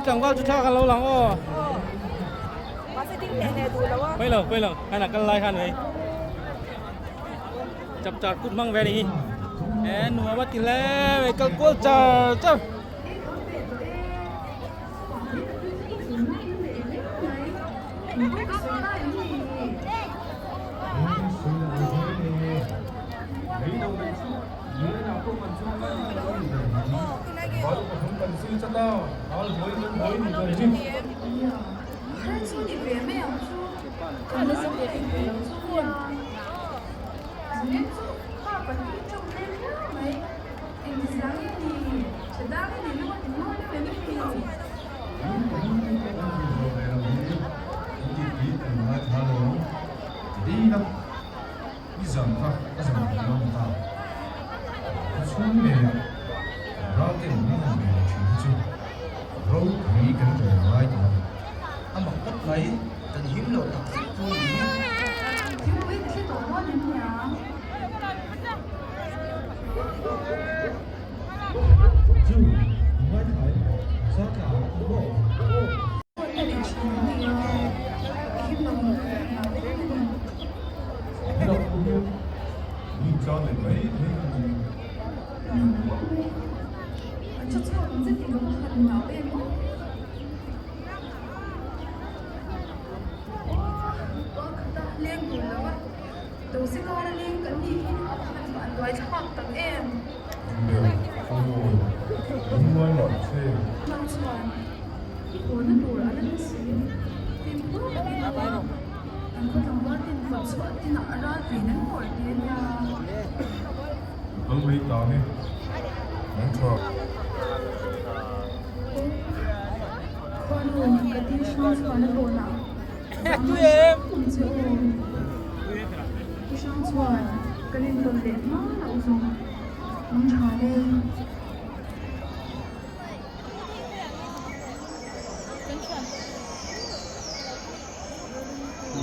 tlangval chu thla kan lo lang aw. Pawi lo pawi lo khan a kal lai khan hei chap char kut hmang ve a ni hi e nuam a ti hle mai kal kual char char.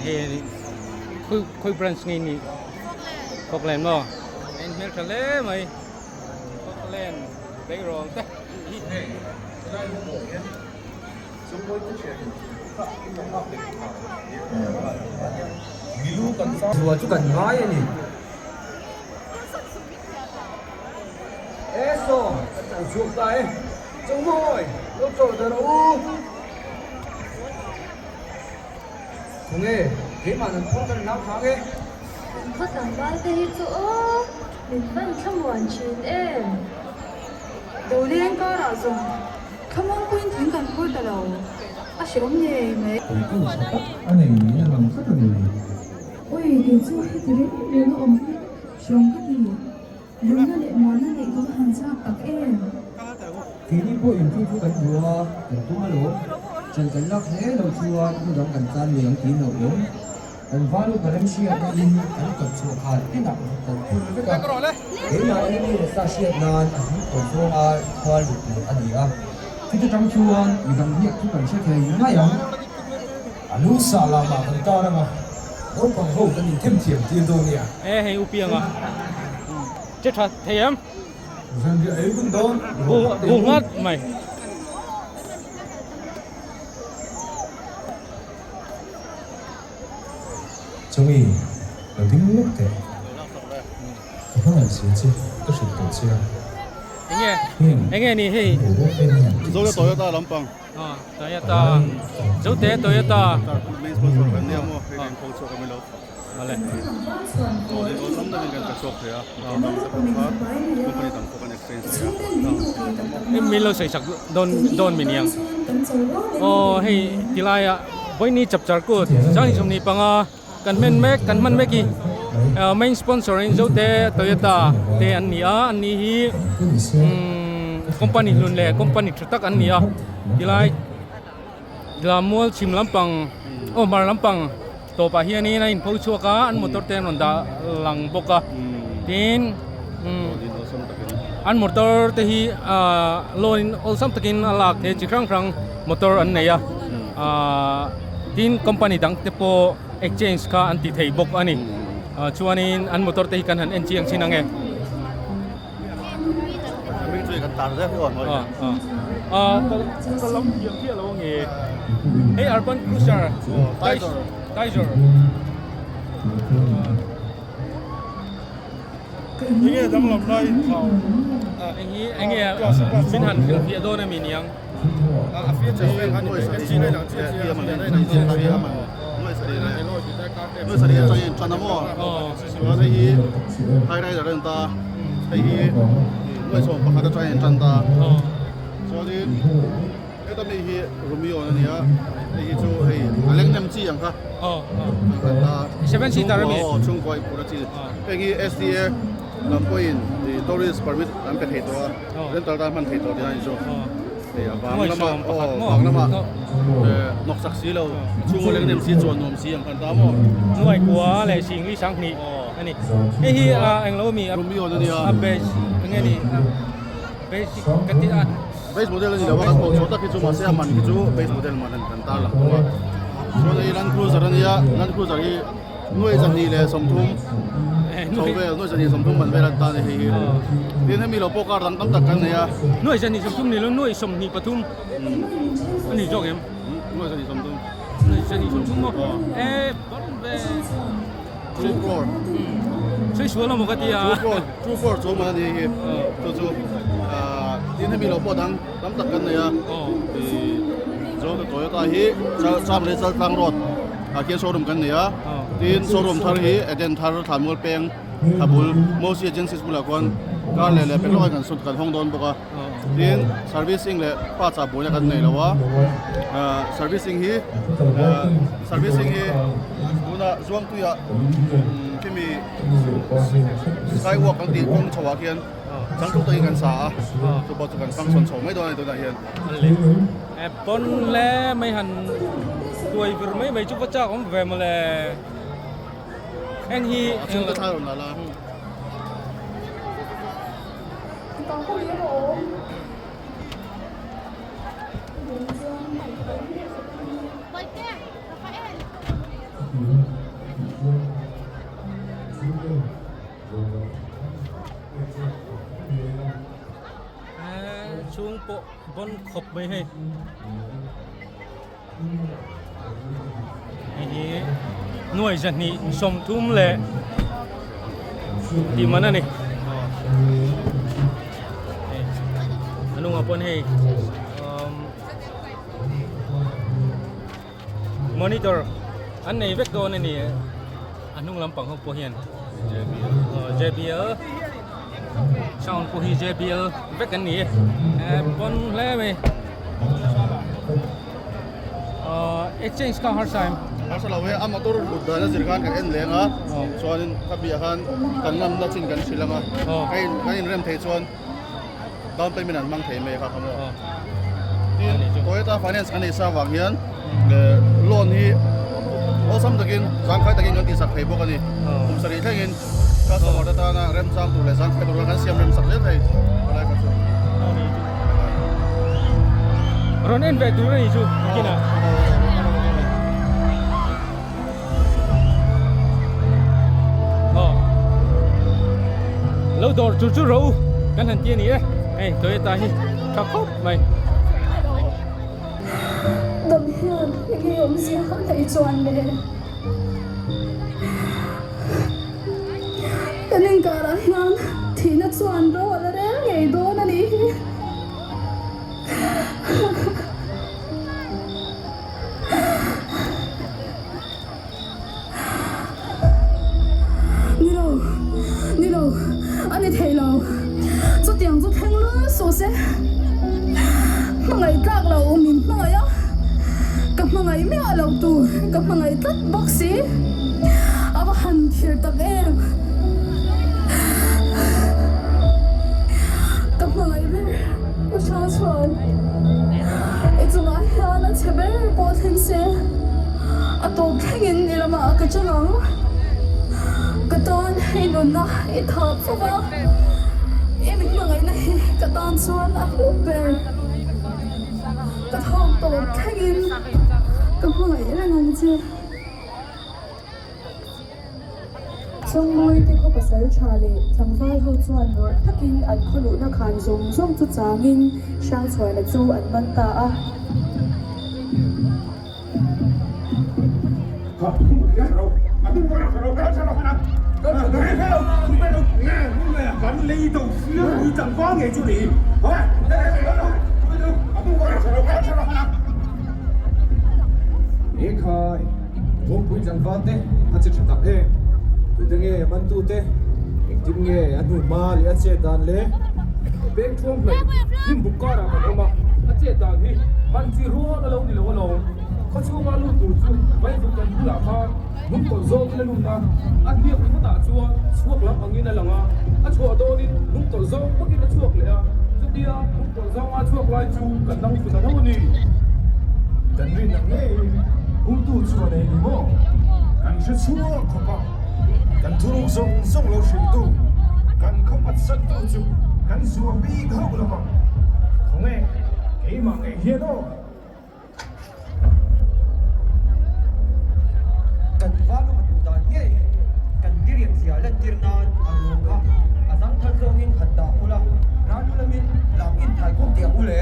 Hei khawi khawi branch nge ni Falkland maw a in hmel tha hle mai Falkland beirawng te Chu kan ngai a ni. E saw kan chang chhuak ta e. Chawngmawi lo chawh ta rawh u. Khawnge keimah nan phur kan nau thang e. Kan khaw tlangval te hi chu aw min van thlamuan thin em. Doleng karah zawng thlamuangpuiin thing kan phur ta lo a hreawm ngei mai. Puitu tha tak a nei niin a lang tlat a ni. Ui kei chu heti reng reng a awm hi hreawm ka ti. Lungna leh muanna neih ka va han chak tak em? Keini pawh inthil chu kan duh a, kan tum alawm. Ṭan kan lak hle lo chuan hnu dang kan tan lui ang tiin lo awm. Kan valu ka remhriatna in an kawt chhuah khan inah kan phur vek a, keimahni mi leh sa hriat nan a hming tawi zawnga khual lut tur a ni a. Chuti tang chuan midang hniak chu kan hre thei mai ang. A lu sah lamah kan tar ang a, naupang ho kan inthem thiam tir dawn nia. E hei u pianga che tha thei em? Zanriah ei hun dawn. Bu nghat mai. Chumi ka ding lawk teh. Ka hmangaih zia che ka hrilh tawh che a. Enge enge ni hei. Zote Toyota lampang. Toyota Zote Toyota. Min lo sawi sak dawn dawn mi niang aw hei tilai ah vawiini chapchar kut 25 kan hman mek kan hman mek hi main sponsor in Zote Toyota te an ni a an ni hi umm company hlun leh company tha tak an ni a tilai. Lammual chhim lampang aw hmar lampang tawpah hianin a inpho chhuak a an motor te an rawn dah lang bawk a tin an motor te hi ahh loan in awlsam takin a lak theih chi hrang hrang motor an nei a ahh tin company dang te pawh exchange kha an ti thei bawk a ni chuanin an motor te hi kan han en chiang chin ang e. tar zel hi aw hnuai ah ah ka lam thiam chiah lo ange hei urban cruiser Taisor Enge danglam lai in thau eng hi enge min han hrilhfiah dawn ami niang a feature vel kha ni mai chuan hei hi high rider a ni ta hei hi nuai sawm pakhat atangin an tan ta chuanin heta mi hi Romeo a ni a hei hi chu hei a leng nem chi ang kha seven seater ami chhungkua inphurh a chi heng hi STA lam pawhin tourist permit an pe thei tawh a rental tan hman thei tawh tihna a ni chu. Hei a vang lama aw vang lama hnawk sak si lo chhunga leng nem si chuan nuam si ang khan ta maw. Nuai kua leh singli sanghnih a ni. Hei hi a englo ami a a base enge ni basic ka ti a. Base model a ni lo a kan koh chhuah tak hi chu mahse a man hi chu base model man an tar lang thung a. Chuan hei Land Cruiser a nia Land Cruiser hi Nuai zahnih leh sawmthum chho vel nuai zahnih sawmthum man vel an tan a hei hi tin hemi lo pawh car dang tam tak kan nei a. Nuai zahnih sawmthum ni lo nuai sawmhnih pathum a ni zawk em? Nuai zahnih sawmthum. Nuai zahnih sawmthum maw? E bon ve. Two crore. Sawi sual emaw ka ti a. Two crore two crore chu man a ni hei hi chu chu tin hemi lo pawh dang tam tak kan nei a. Zo Toyota hi Chamrei Chaltlang Road ah khian showroom kan nei a tin showroom thar hi Eden thar Thlanmual peng thla bul Mosi Agencies bulah khuan car leh leh petrol kan sut kan hawng dawn bawk a tin servicing leh parts ah buaina kan nei lo a servicing hi servicing hi tunah Zuangtuiah khimi skywalk kan tih kawng chho ah khian changtluk takin kan sa a chu pawh chu kan function chho mai dawn a ni tunah hian. Pawn hle mai han tuai vir mai mai chu va chak awm ve mawle heng hi a chhung te thlai rawn la la. Chhung pawh bawn khawp mai hei hei hi nuai zahnih sawmthum leh tih man a ni hei a hnungah pawn hei umm monitor an nei vek dawn a ni a hnung lampang ho pawh hian J_B_L sound pawh hi J_B_L vek an ni e pawn hle mai ahh exchange kha harsa em harsa lo e a motor hlut dan a zir khan kan en leng a chuanin kha biah khan kan ngamna chin kan hrilh ang a kan inrem thei chuan. Down payment an hmang thei mai kha kha maw. Tin Toyota finance kan nei sa vang hian loan hi awlsam takin zangkhai takin kan tihsak thei bawk a ni. Kum sarih thlengin customer te tana remchang tur leh zangkhai tur kan siam remsak zel thei helai kha chu. Rawn en ve tur a ni chu kinah. Lo dawr chu chu ro kan han ti a ni e hei Toyota hi tha khawp mai. Dam hian enge awmzia a neih chuan le kan inkarah hian thihna chuan ro a la rel ngei dawn a nih hi. Ni lo, ni lo, a ni thei lo. Chutiang chu thleng lul suh se. Hmangaih tlak lo min hmangaih a, ka hmangaih miah lo tur ka hmangaih tlat bawk si. A va han thlir tak em. Ka hmangaih ber u Hrangchhuan. I chungah hian a chhe ber pawh thleng se, a tawp thlengin i lamah ka chang ang. Ka tan i nunna i thah fo va, i mi hmangaihna hi ka tan chuan a hlu ber. Ka thawk tawp thlengin ka hmangaih reng ang che. Chawngmawite khawpa. pasalṭha leh tlangval ho chuan ngawrh takin an khaw luhna khan zawng zawng chu changin Hrangchhuana chu an man ta a. Ekhai, Kawngpui tlangval te a che tha tak em? Tute nge mantu te? Engtin nge a hnu hma leh a chet dan le? Peng thuam hnaih hlim buk karah kan awm a, a chet dan hi man chi rual a lo ni lo alawm. Khaw chhunga lut tur chu vaivut kan bulah khan hnung tawlh zawngin a lut a, a hniak ringawtah chuan chhuak lam angin a lang a, a chhuah dawnin hnung tawlh zawng bawkin a chhuak leh a, chutia hnung tawlh zawnga chhuak lai chu kan dang fu ta tho a ni. Kan rin ang ngeiin umtu chu a nei ni maw? Kan hre chhuak khawp a, kan thuruk zawng zawng lo hrilhtu, kan khawpat sattu chu kan zuah bik hauh lo vang. Khawnge keimah ngei hian aw. Kan valu a duh dan ngei kan diriam zia lantir nan a ruang kha a dang thar zawngin han dah ula, ranu lamin lak in thai khawm teh ang u le.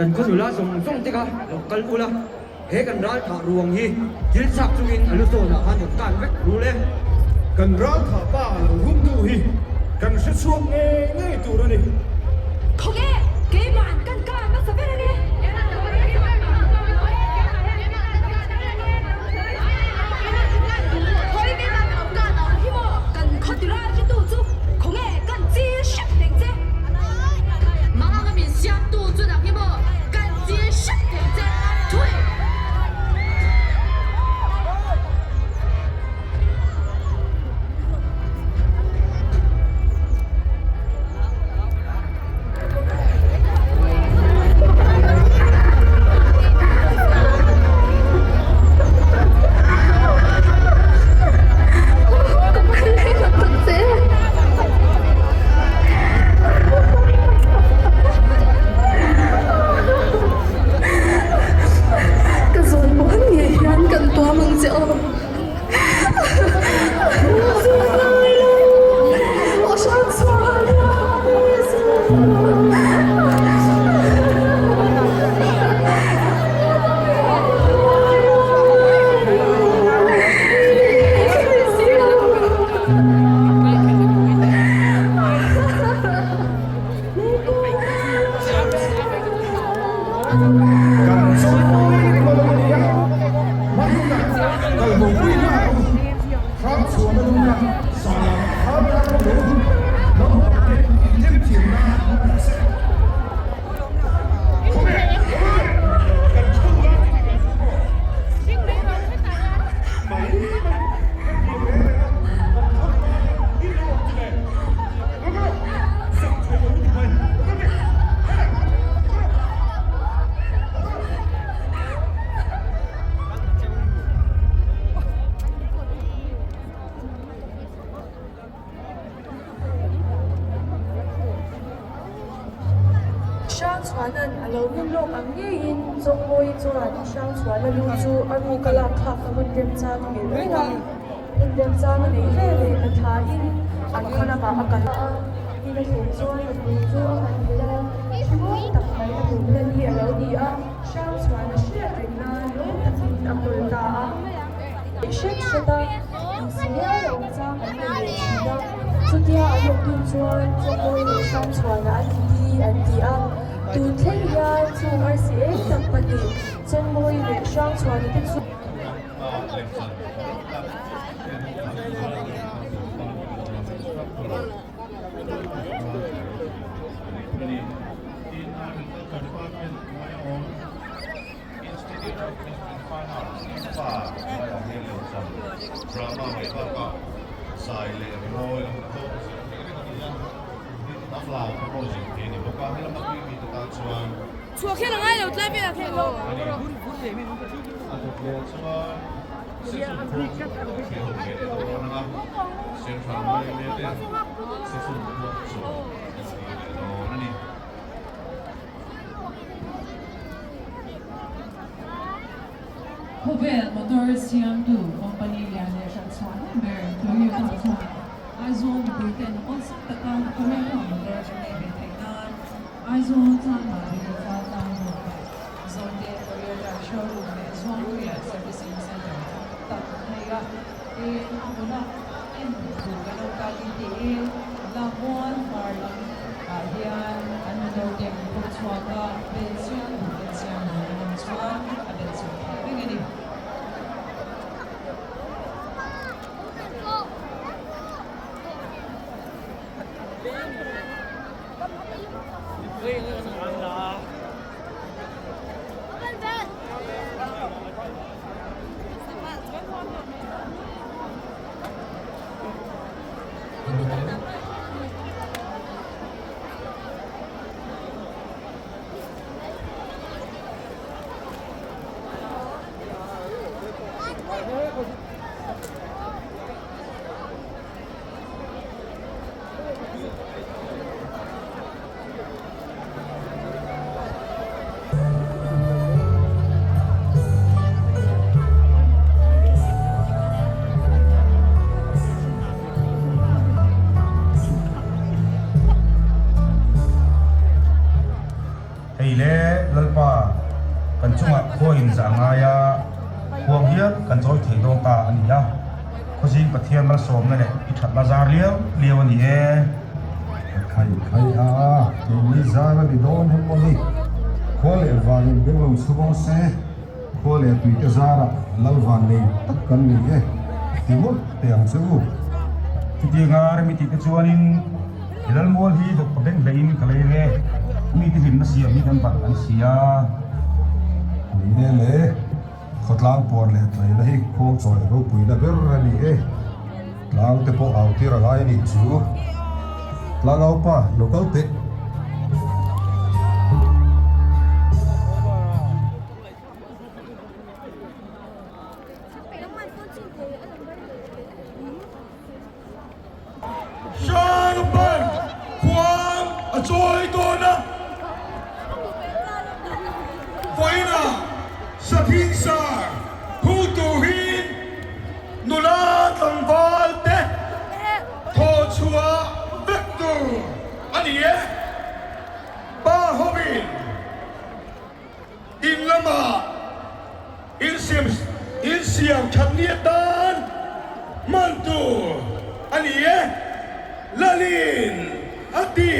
Kan khaw nula zawng zawng te kha lo kal ula, he kan ral thah ruang hi thil chak chungin a lu zawnah khan rawn kan vek rul e. Kan ral thah pa lo humtu hi kan hre chhuak ngei ngei tur a ni. Khawnge keima'n kan kar hmasa ber a ni. Khawi keima'n ka lo kar ang hi maw? Kan khaw ti ral hretu chu khawnge kan chil hrep thei che? Manga min siamtu chu nang hi maw? Kan chil hrep thei che. Thui! Ka zawn muan ngei hian kan tuam ang che aw. Kan chawi ringawt a ni a, hmanunah kal bo pui nghal ang u. Hrang chhuan a lung kha zan ah khan kan lo hun lo hmuh te them thiam nan hmang rawh se. Khawnge kan thu la ti kan thu maw? Mai mai ti reng reng a kan khaw la i lo awm chu le. Hrangchhuana'n a lo rin lawk ang ngeiin Chawngmawii chuan Hrangchhuana lu chu a ruk a lak thlak a hun remchang a melh reng a. Inremchang a nei ve leh ka thlain an khaw lamah a kal a, in a thlen chuan a bul chu a han hel a, thimawm tak mai a hmuhna ni a lo ni a, Hrangchhuan a hriat reng nan lawm takin a kawl ta a. Leh hret hret a, insi riau a awm chang an nei leh thin a, chutia an awm dun chuan Chawngmawii leh Hrangchhuana an titi an ti a. Tun thleng hian chung arsi eng tak pahnih Chengmawi leh Hrangchhuana te chu Khawvel motor siamtu company lian leh hran chhuah hnem ber Toyota chuan Aizawl mipui ten awlsam taka Toyota motor an nei ve theih nan Aizawl Chanmari Chaltlang Road ah Zawlte Toyota Showroom leh Zuangpuia Servicing Centre thar tak an nei a, tin a hmuna en duh kan awm takin tiin Lammual hmar lam ah hian an motor te an phur chhuak a, belchian duh belchian duh an awm chuan a belchian theih reng a ni. Hei le Lalpa, kan chungah khuain zah ngai a, khuang hial kan chawi thei dawn ta a ni a. Khawzing Pathian malsawmna leh i thatna zar liau liau a ni e. Ka khai khai a, keini zar a ni dawn hem maw ni? Khua leh van in beng lo chhung se, khua leh tuite zarah lal van nei tak kan ni e, ti mawlh teh ang che u. Chutianga remi tih te chuanin i lalmual hi vawkpa beng hlein ka lei ang e, mite hlimna siam hi kan barh an si a. Ni e le. Khawtlang puar leh tlaina hi khuangchawi ropuina ber a ni e. Tlang te pawh au tir a ngai a nih chu. Tlangaupa lo kal teh. Hrangban khuang a chawi dawn a, vawiinah Sathing Sar thu turin nula tlangval te thaw chhuah vek tur a ni e. Pa hovin in lamah Insiam that ni atan hman tur a ni e, Lalin a ti.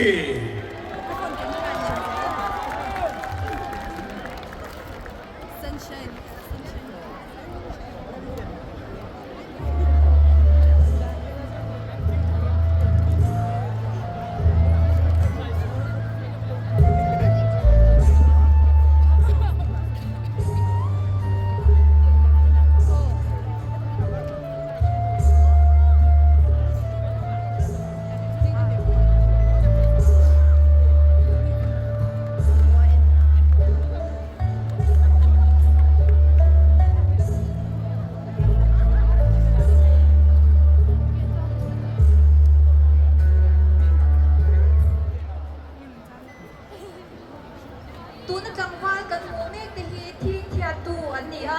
Tuna tlangval kan hmuh mek te hi thing thiattu an ni a,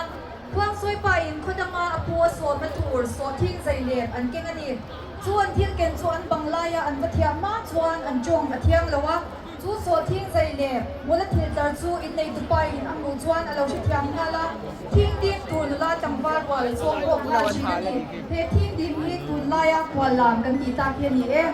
Khuangsawipa in khaw danga a pu a sawmna tur sawhthing zailep an keng a ni. Chu an thil ken chu an bang laia an va thiah hma chuan an tawng a thiang lo a. Chu sawhthing zai leh mula thil tlar chu innei tupain a hmuh chuan a lo hrethiam nghal a, thing dim tur nula tlangval rual a chawm bawk nghal thin a ni. He thing dim hi tunlaia khual lam kan tih tak hi a ni e.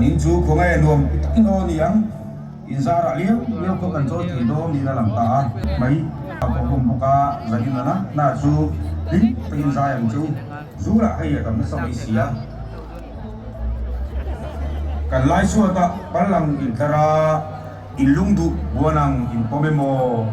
Zanin chu khawnge nuam ti takin aw ni ang, in zarah liau liau khaw kan chawi thei dawn niin a lang ta a. Mai a pawh hlawm bawk a, zanin a na na chu hlim takin zai ang che u. Zulah hei a tam nasa mai si a. Kan lai chhuatah pal ang intlar a, in lungduh buan ang in pawm emaw?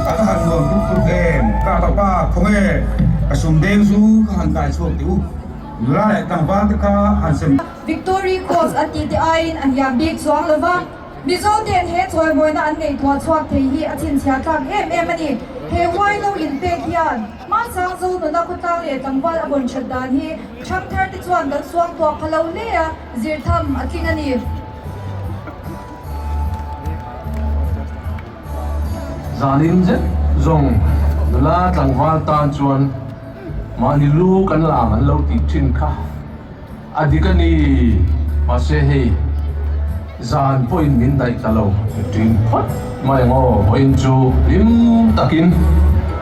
A va han nuam dup dup em? Ka papa, khawnge ka sum deng zu ka han kai chhuak teh u. Nula leh tlangval te kha han sem. Victory Cross an tih te aiin a hniam bik chuang lo va. Mizo ten he chawimawina an ngaihtuah chhuak thei hi a chhinchhiah tlak em em a ni. He huai lo inpek hian hmansang zo nuna khawtlang leh tlangval a vawn that dan hi ṭhangthar te chuan kan suangtuah pha lo hle a, zir tham a tling a ni. Zanin zet zawng nula tlangval tan chuan mahni lu kan lang an lo tih thin kha. A dik a ni, mahse hei zan pawhin min daih ta lo ṭin phawt mai ang aw, vawiin chu hlim takin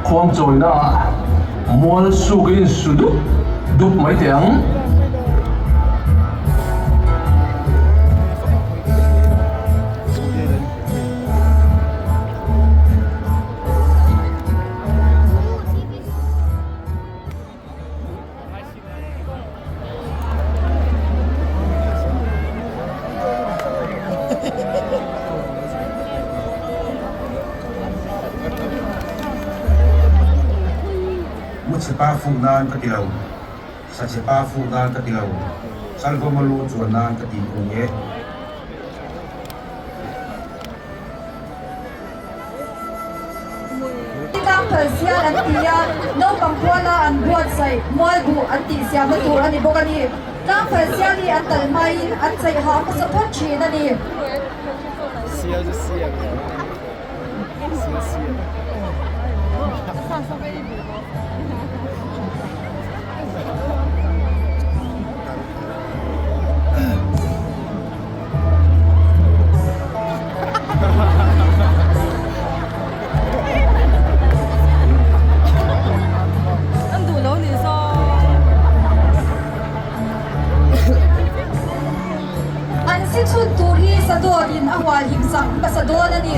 khuang chawina ah mual sukin su dup dup mai teh ang. Muchhepa fuh nan ka ti lo, Sachhepa fuh nan ka ti lo, Chalvawma lu chuan nan ka ti a ni e. Tlang phal sial an ti a, naupang puala an buatsaih mualbuh an tih siamna tur a ni bawk a ni. Tlang phal sial hi an tal hmain an chaih hah hmasa phawt thin a ni. An si chhun tur hi sadawt in a hual him sak hmasa dawn a ni.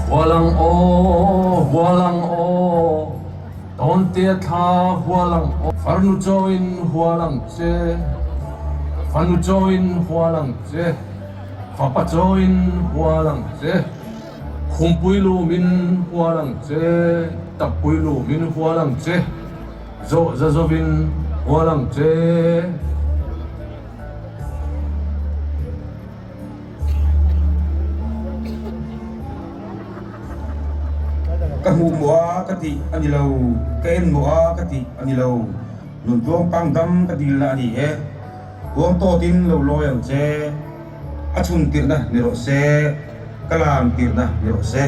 Hualang aw, hualang aw, tawnte thla hualang aw, farnu chawiin hualang che, fanu chawiin hualang che, fapa chawiin hualang che. Khumpui lu min hual ang che, Tappui lu min hual ang che, Zawh za zawin hual ang che. Ka hmuh mawh a ka tih a ni lo, ka en mawh a ka tih a ni lo, nun tluang pang dam ka dilna a ni e. Huang tawtin lo lawi ang che, a chhun tirhna ni rawh se, ka lam tirhna ni rawh se.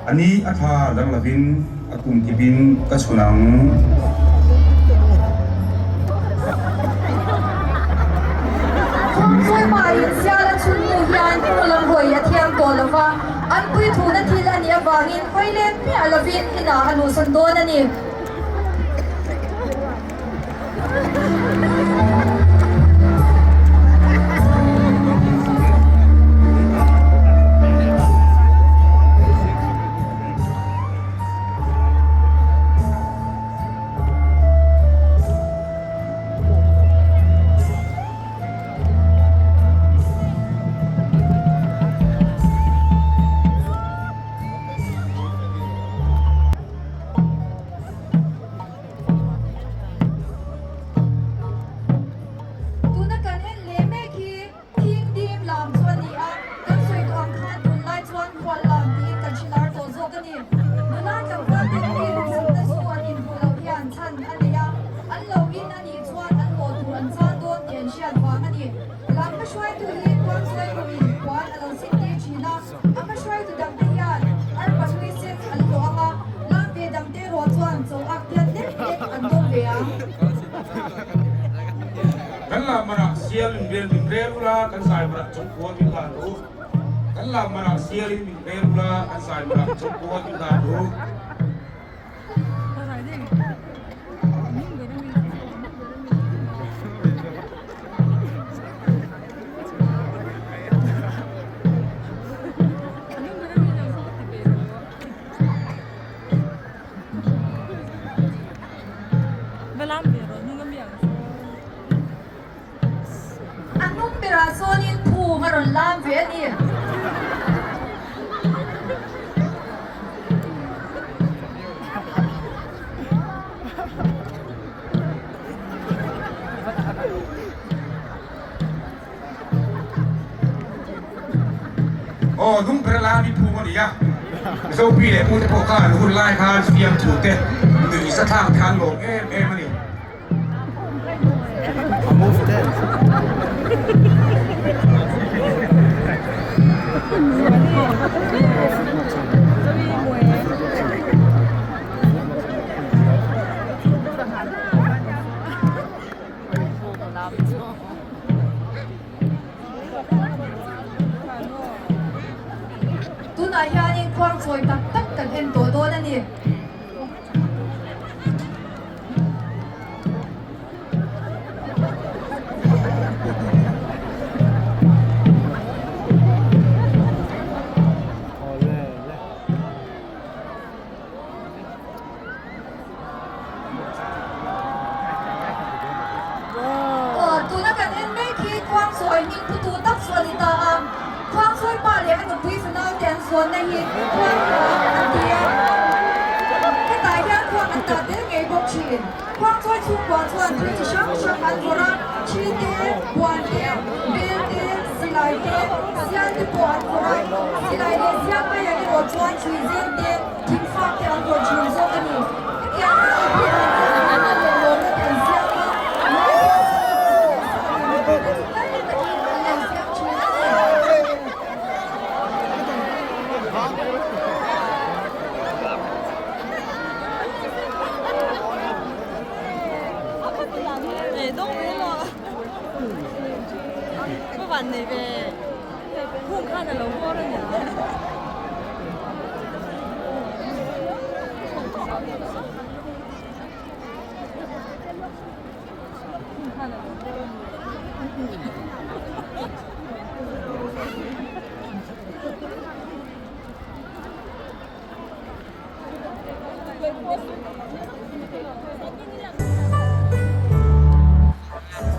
A ni a thla dang lovin a kum kipin ka chhun ang. Khuangchawi pahin sial a chhun hnu hian hnu lam hawi a thiam tawh lo va, an puithuna thil a nih avangin hawi let miah lovin inah a luhsan dawn a ni. Tuna kan en leh mek hi thing dim lam chu a ni a, kan sawi tawh ang khan tunlai chuan hual lam tiin kan hre lar tawh zawk a ni. Nula tlangval ten mi duhsakna chu an inhmuh loh hian chhan a nei a, an lo in a nih chuan an hlawh tur an chan dawn tih an hriat vang a ni. Lam hmahruaitu hi Khuangchawi hoin puan a lo sin tir thin a. A hmahruaitu dangte hian arpa hlui sen an hlawh ang a, lam ve dangte erawh chuan chaw ak tiat lek lek an dawng ve ang. Kan lam manah sial in rel min rel ula, kan zai manah chawngkua min hlan u. Kan lam manah sial in min rel ula, kan zai manah chawngkua min hlan u. A hnung berah sawnin phung a rawn lam ve a ni. Aw hnung ber lam hi phung a ni a, Mizo pi leh pute pawh khan hun lai khan fiamthu te nuih za thlak te an lawm em em a ni. Tunah hianin khuangchawi tak tak kan en tawh dawn a ni. Aw, tuna kan en mek hi Khuangchawi hming putu tak chu a ni ta a. Khuangchawi pa leh a nupui fanau te an zawnna hi Khuanghuang an ti a. Hetah hian khuang an dah tel ngei bawk thin. Khuangchawi chhungkua chuan thil chi hrang hrang an vawrh a, thi te, buan te, bel te, silai te, sial te pawh an vawrh a. Silai leh sial aiah erawh chuan hrui zen te, Thingfak te an rawn thin zawk a ni. Hetianga mipui an chet hmanna leh lawmna te an siam a, lai hian chu leh sa leh mipui te chu nasa takin an lo siam thin a ni.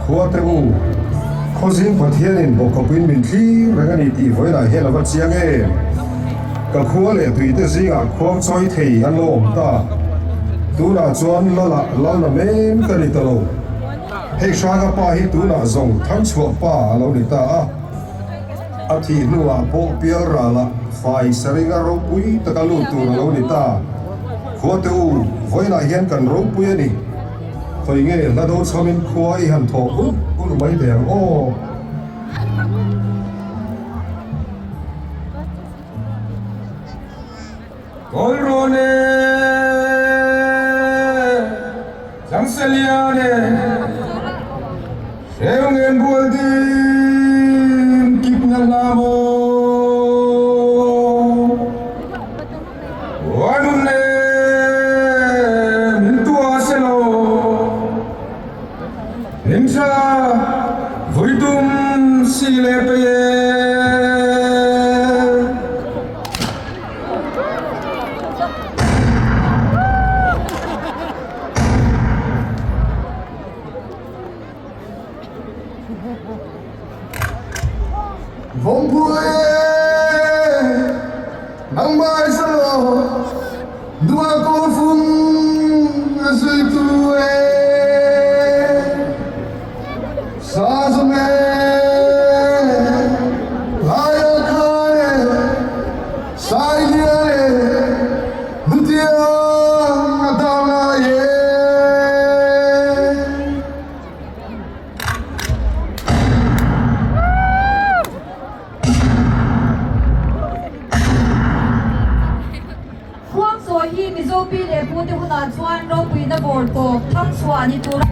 Khua te u, Khawzing Pathianin bawkkawpin min thlir reng a ni tih vawilah hian a va chiang em? Ka khua leh tuite zingah khuang chawi thei an lo awm ta. Tunah chuan Lala Lalna mem ka ni ta lo. Hei Hranga pa hi tunah zawng Thangchhuah pa a lo ni ta a. A thih hnuah pawh Pialralah fai saringa ropui taka lut tur a lo ni ta. Khuate u, vawiinah hian kan ropui a ni. Khawi nge hla do chhamin khua i han thawh ulh ulh mai teh ang aw. Kawlrawn e, Changsalian e, Hreu ngen bual din kip na hla maw, Wanun e, min tuah selaw, Hlimsa vui tum si le pe e. Vawngpui nangmah i selaw, Dua kawlfung a zuitu e. Sa zum e, lai a khai e, sai lian e, hnutiang a dang lai e. Khuangchawi hi Mizo pi leh pu te hunah chuan ropuina bawr tawp thangchhuah ni tur a.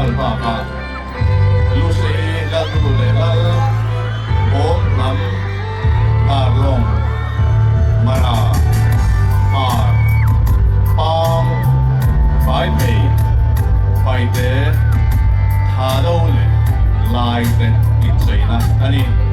nghal bakah Lusei Lalnu leh Lal Bawm hnam Darlawng Mara Hmar Pang Vaiphei Paite Thado leh Lai te incheina a ni.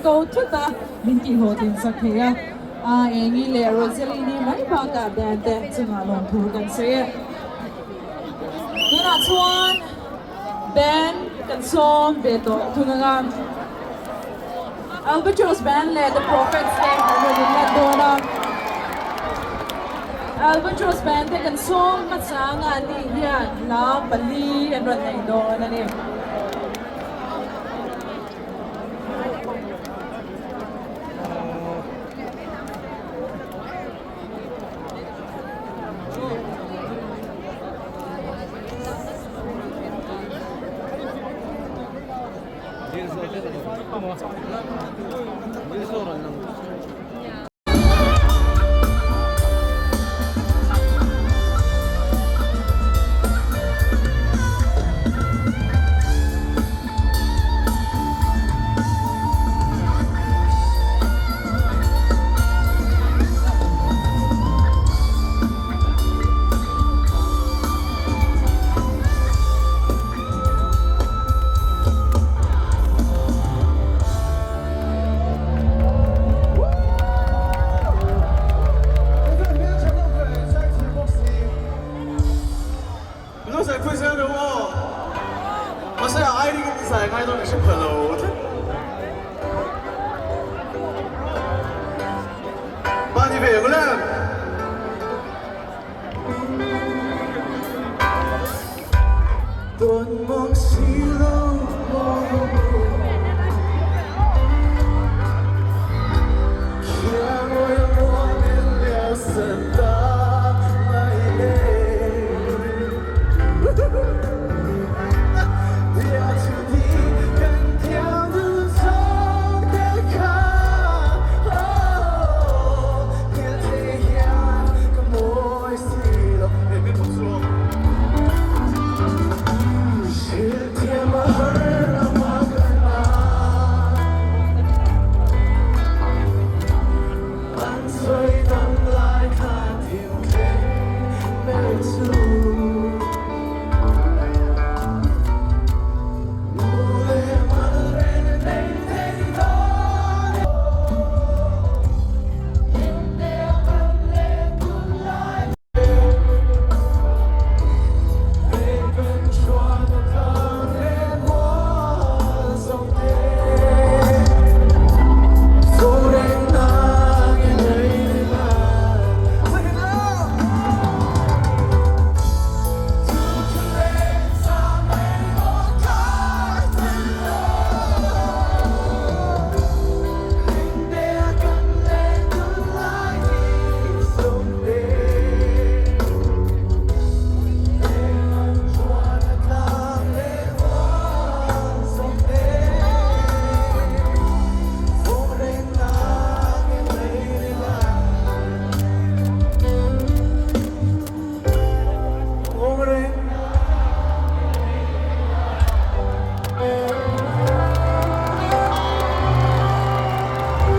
ko thut a, min tihhlawhtlin sak thei a. A Engi leh Roselini mai bakah band te chungah lawmthu kan sawi e. Tunah chuan band kan sawm ve tawh thung ang a. Albatross Band leh The Prophets te an rawn inlan dawn a. Albatross Band te kan sawm hmasa anga ni hian hla pali an rawn nei dawn a ni.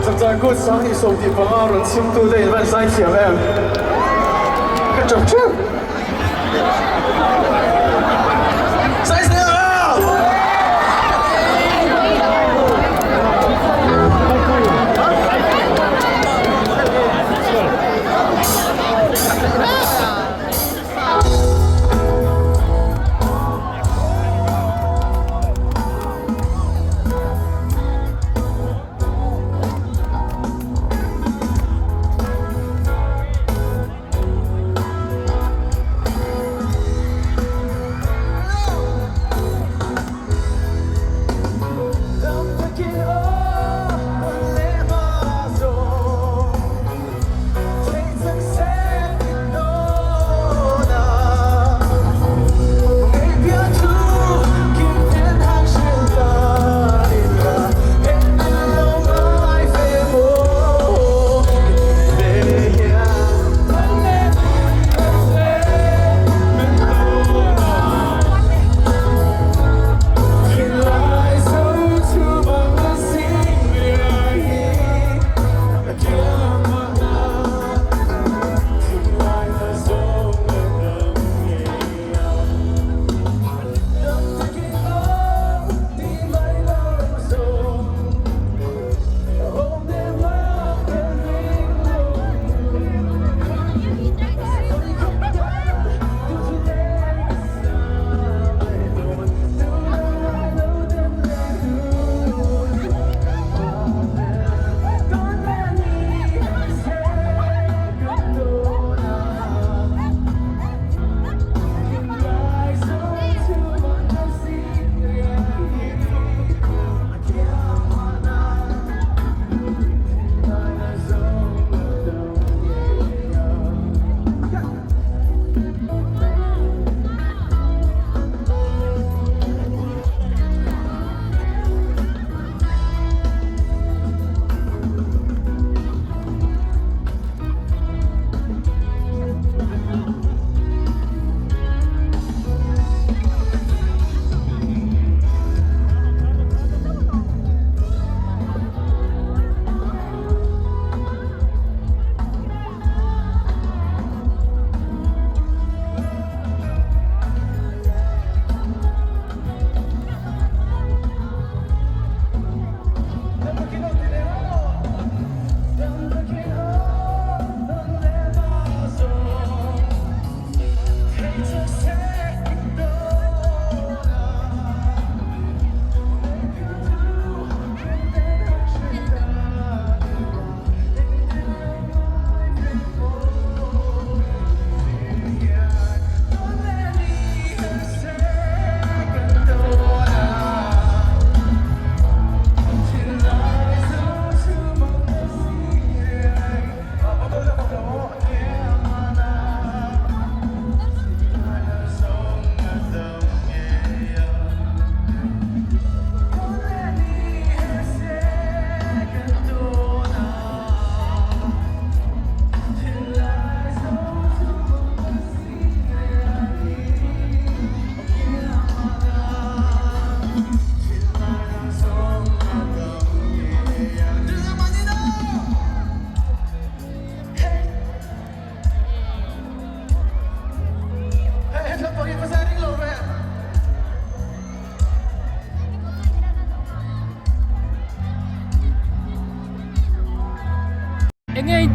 Chapchar Kut 2015 rawn chhimtute in van zai thiam em? Ka chap teuh. Zai zel ang!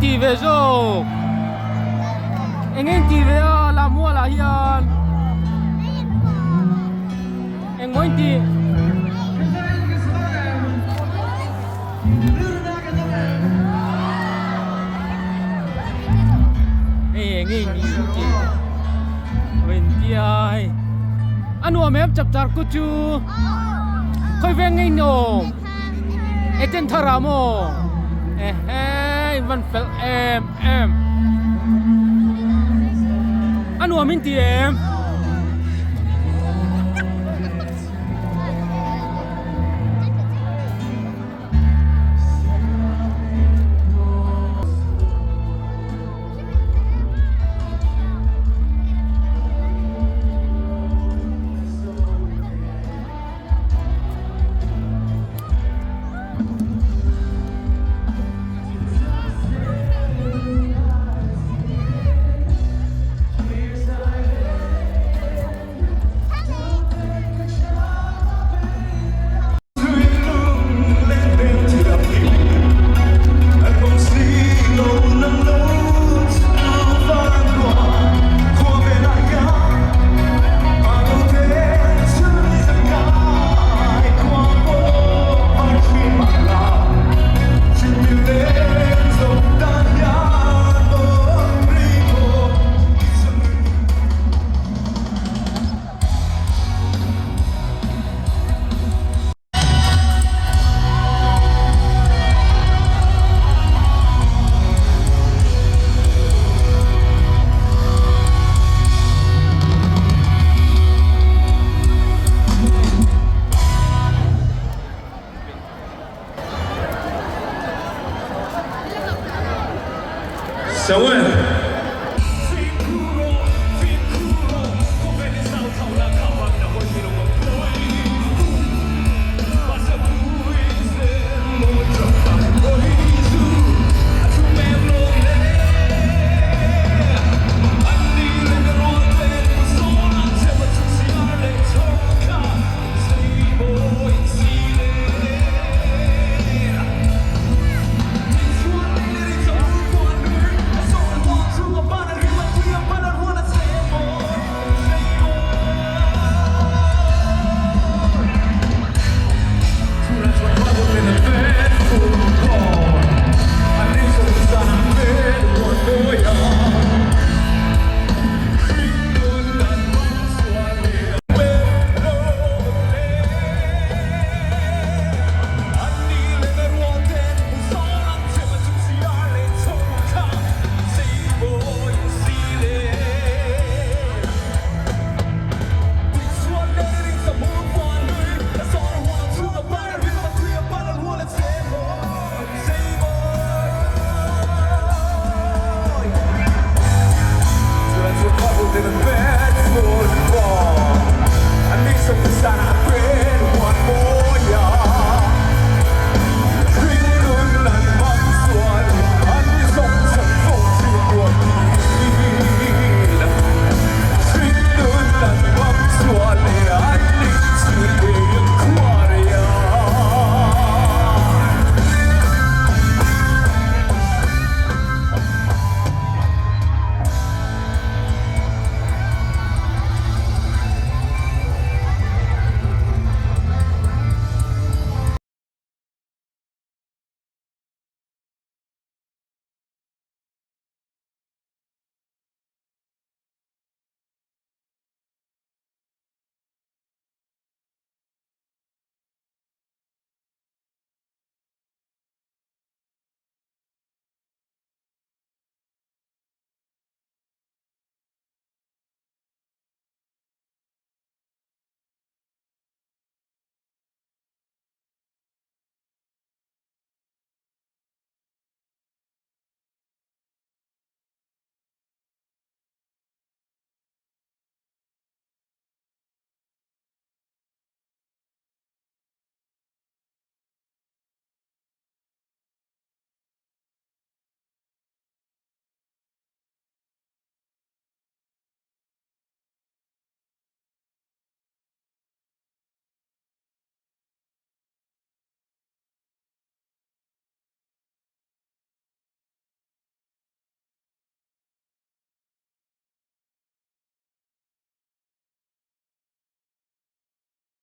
tih ve zawk eng nge in tih ve a Lammual ah hian eng maw in tih. Hei eng nge in tih in tia hei a nuam em chap char kut chu khawi veng nge in awm Eden thar ah maw ehe in van fel em em a nuam in ti em. Seven.